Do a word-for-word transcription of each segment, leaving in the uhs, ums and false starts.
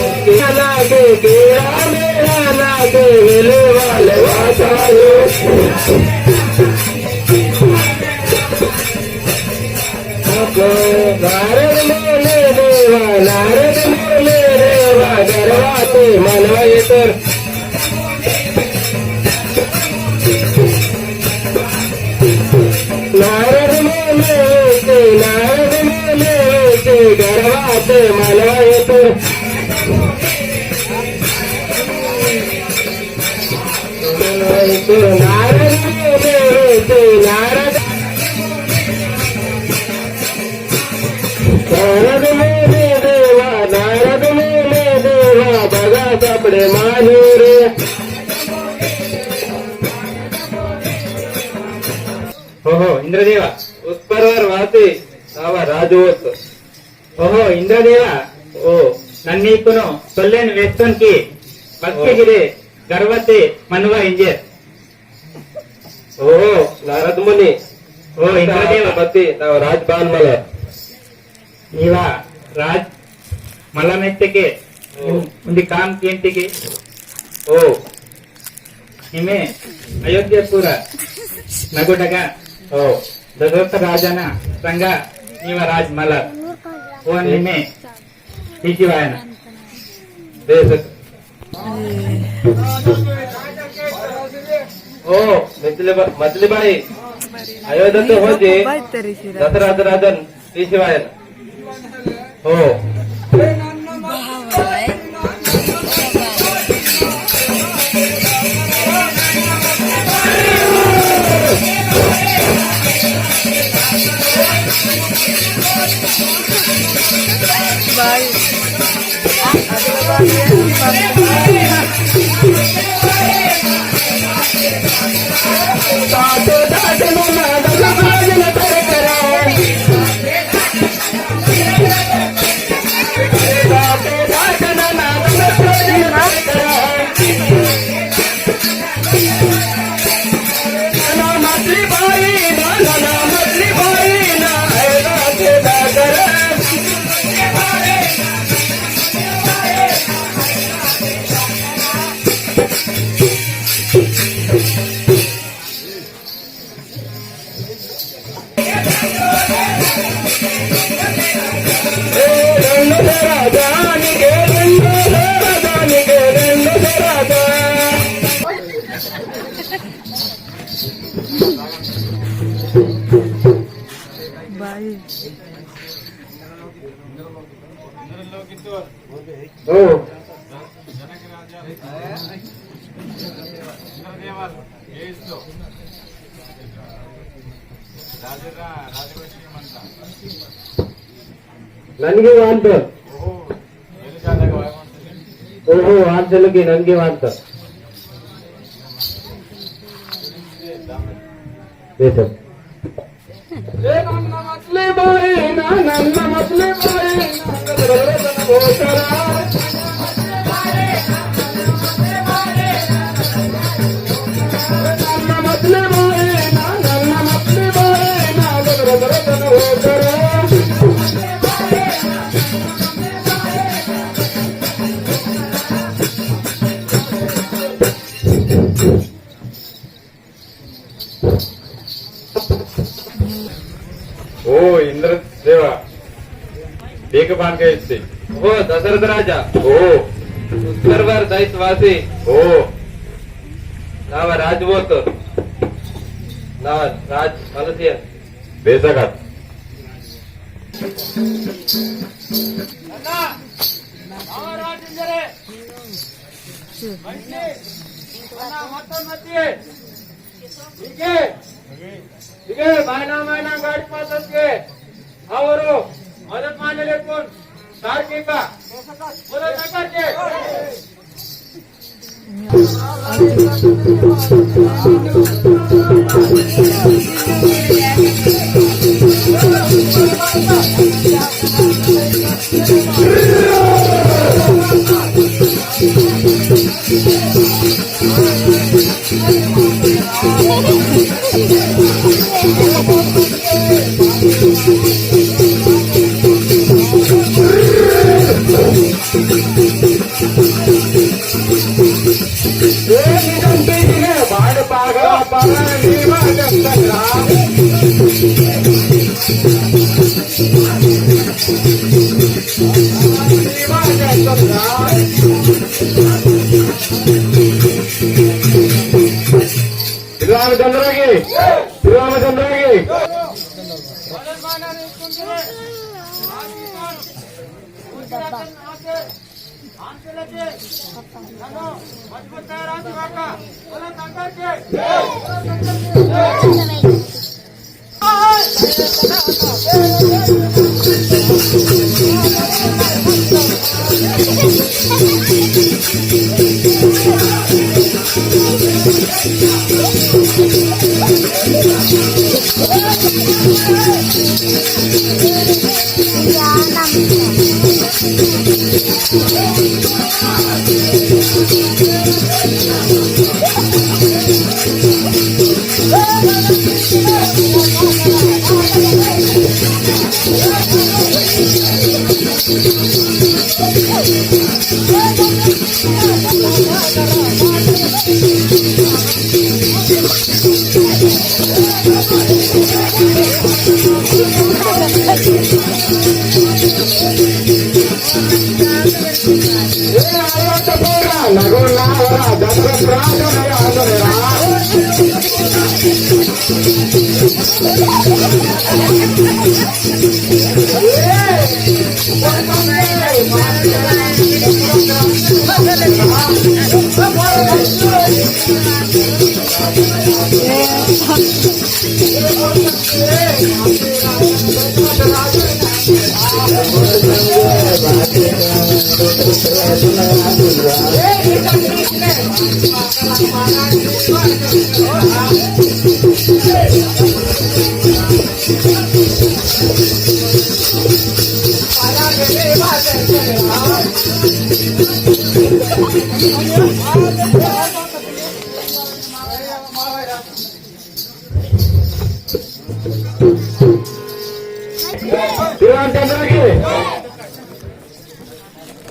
लागे केरा मेरा लागे वेले वाले वातायो। नारद मोले देवा, नारद मोले देवा, गरवाते मनवा येतर। नारद मोले वेते, नारद मोले वेते, गरवाते मनवा येतर। नारद मोले वेते, नारद नारद मोले देवा, नारद मोले देवा, बगा सापड़े मानूरे। ओहो, इंद्रदेवा। उत्परवर वासी, नावा राजवोत। ओहो, इंद्रदेवा। ओ, नन्नी कुनो, सोल्लेन वेस्तोन की, भक्ति ओ। गिरे, गर्वते, मनुवा इंजेर। ओ, नारद मुनि। ओ, इंद्रदेवा। पति, नावा राजपाल मला। नीवा राज मला मेत्तेके, ओ। उंदी काम कियंतिके। ओ। इमे अयोध्यापुर नगोडगा। ओ। दशरथ राजाना संगा नीवा राज मला। ओ निमे पीसी वायना। देश। ओ, मछली बा-, मछली बाई। अयोध्या तो हो जी। दशरथ राजन, पीसी वायना। ओ। भाई। भाई। ओ। ननगे वांतो। ओहो, वांतलके ननगे वांतो। बेटा। ए नन्ना मछली बाई ना, नन्ना मछली बाई ना, गदगदन होतरा। नन्ना मछली बाई ना, नन्ना मछली बाई ना, गदगदन होतरा। ओ इंद्रदेवा, बेग बांके इत्ते। ओ दशरथ राजा। ओ। उत्तरवर दैत वासी। ओ। नावा राजवोत। नावा राज मलसिया। बेसगत। अण्णा, नावा राज इंजरे। बंटी, अण्णा, मत मतिये। इके, इके, मायना, मायना, गाड़ी पास होती है। और मदद माने ले कौन? सार के का? बोलो, टक्कर के।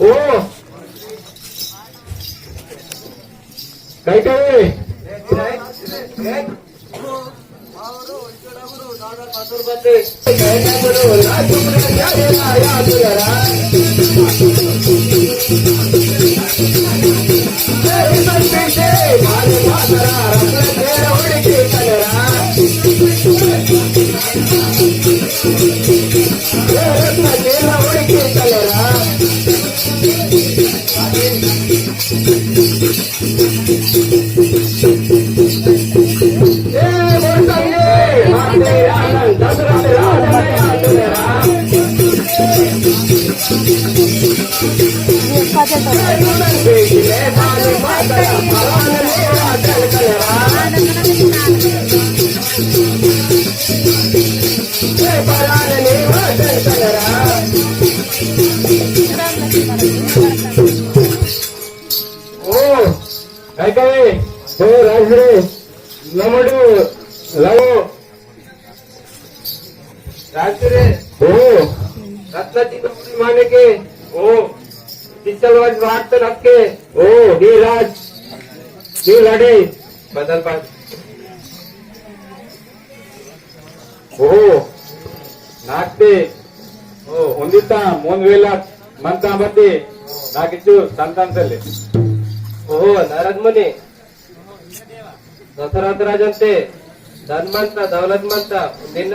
ओ, काय काय? ओ, काय काय? ओ, राजगुरु, नमडू, लावो। राजगुरु। ओ। रत्नाची नौकरी माने के। ओ। पिस्तल वाज वाट तो रख के। ओ, हे राज। हे लड़े। बदल बात। ओहो, नाकते, ओ, उन्दिता, मोन वेला, मंता बत्ती, नाकिच्चु, संतान सेले। ओहो, नारद मुनि, दशरथ राजंते, धनमंता, दौलतमंता, उन्दिना।